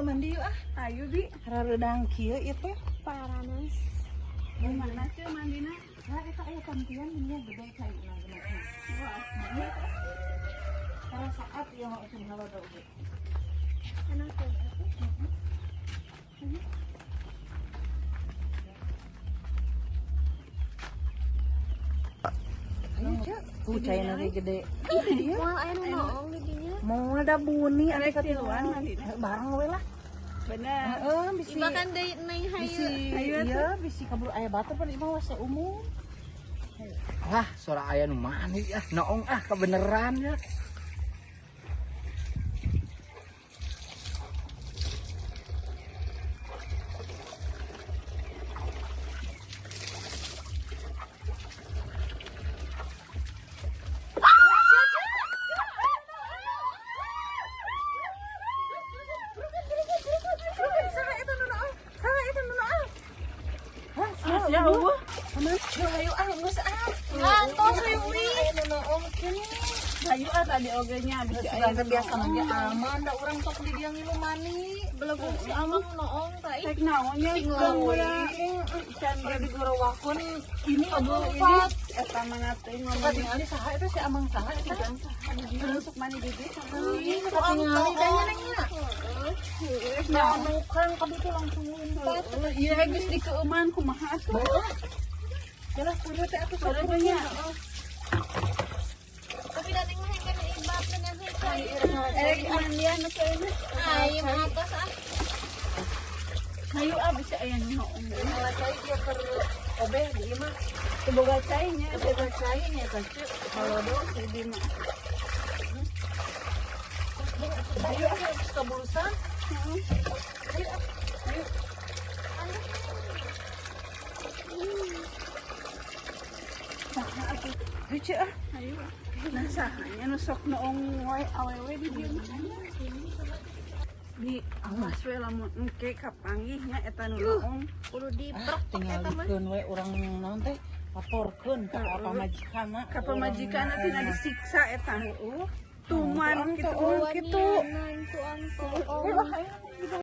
Mandi yuk ah. Ayo bi. Rareudang kieu ieu teh. Paranas. Di mana sih mandina? Nah, eta aya tampian nya gede caina geuna. Wah, Karena saat ieu mah usum halodo oge. Enak ya. Ayo ceu. Tuh caina ge gede. Ih, moal aya nu noong di dinya. Moal da buni atuh Arek tiluan mandina. Bareng we lah. Bener. Heeh, bisi. Iba kan deui neng hayu. Bisi iya, bisi kabur aya batur pan imah WC umum. Lah, suara aya nu mandi ah, noong ah kebeneran ya. Saha eta nu noong? Saha eta nu noong? Hah, Ah, ya Allah. Ceu hayu ah geus ah. Ngantos we uih. Aya nu noong kini. Hayu ah tadi oge nya bisi aya Sugan teh biasa ge aman da urang sok di dia ngilu mani. Belegug si Amang nu noong tah ih. Rek naon nya Sing geung leuwih. urang. Can Udah digorowakeun ini aduh ini eta mana teh Suka ngomong tingali saha eta si Amang saha eta? Terus mani di dieu saha. Ih, suka tingali da nya neng nya. Heeh, Nah, naon bukan kami tuh langsung lompat. Iya geus dikeuman kumaha atuh. Yalah kudu teh atuh Kudu sok nya. Tapi da neng mah hengken ibat dengan heuh. Eh mandian nu teh. Ayo mah atos ah. Hayu ah bisi aya nu noong. Malah cai dia keur obeh di imah. Teu boga cai nya. Boga cai nya eta ceu. Halodo si di mah. Ayo ah geus kabulusan. Ayo ah. Ayo. Saha atuh? Ayo ceu ah. Hayu. Nah saha nya nu sok noong wae awewe di dieu mah. Bi awas we lamun engke kapanggih nya eta nu noong. Kudu diprok Tinggal eta mah. dikeun we urang naon teh laporkeun ka pamajikanna. Ka pamajikanna tina disiksa eta. Tuman Tuh, kitu. kitu. Wanianan tuang toong. Ayo.